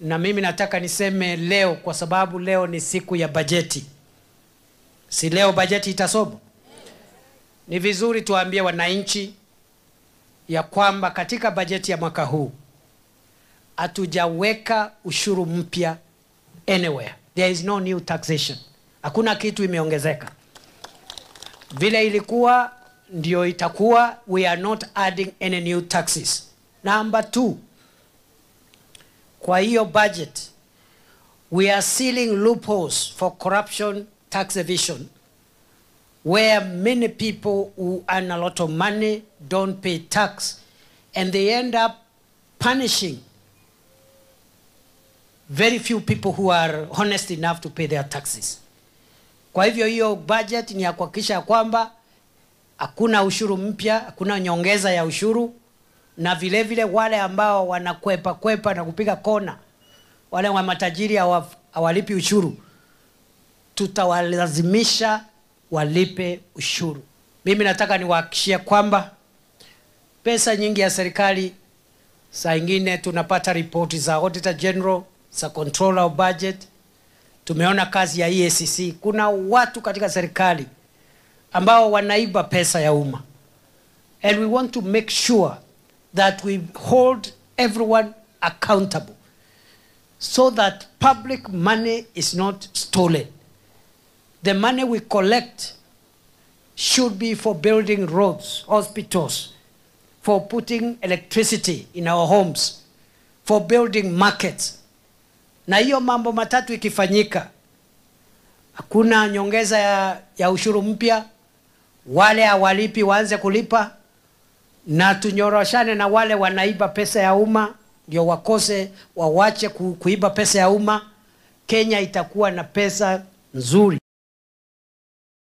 Na mimi nataka niseme leo, kwa sababu leo ni siku ya bajeti. Si leo bajeti itasomwa? Ni vizuri tuambie wananchi ya kwamba katika bajeti ya mwaka huu hatujaweka ushuru mpya anywhere. There is no new taxation. Hakuna kitu imeongezeka. Vile ilikuwa ndio itakuwa. We are not adding any new taxes. Number 2, kwa hiyo budget we are sealing loopholes for corruption, tax evasion, where many people who earn a lot of money don't pay tax, and they end up punishing very few people who are honest enough to pay their taxes. Kwa hivyo hiyo budget ni ya kuhakikisha kwamba hakuna ushuru mpya, hakuna nyongeza ya ushuru, na vile vile wale ambao wanakwepa kwepa na kupiga kona, wale wa matajiri hawalipi ushuru, tutawalazimisha walipe ushuru. Mimi nataka niwahakikishie kwamba pesa nyingi ya serikali, saa ingine tunapata ripoti za Auditor General, za Controller of Budget, tumeona kazi ya EACC. Kuna watu katika serikali ambao wanaiba pesa ya umma, and we want to make sure that we hold everyone accountable so that public money is not stolen. The money we collect should be for building roads, hospitals, for putting electricity in our homes, for building markets. Na hiyo mambo matatu ikifanyika, hakuna nyongeza ya ushuru mpya, wale hawalipi waanze kulipa, na tunyoroshane na wale wanaiba pesa ya umma ndio wakose, wawache kuiba pesa ya umma. Kenya itakuwa na pesa nzuri.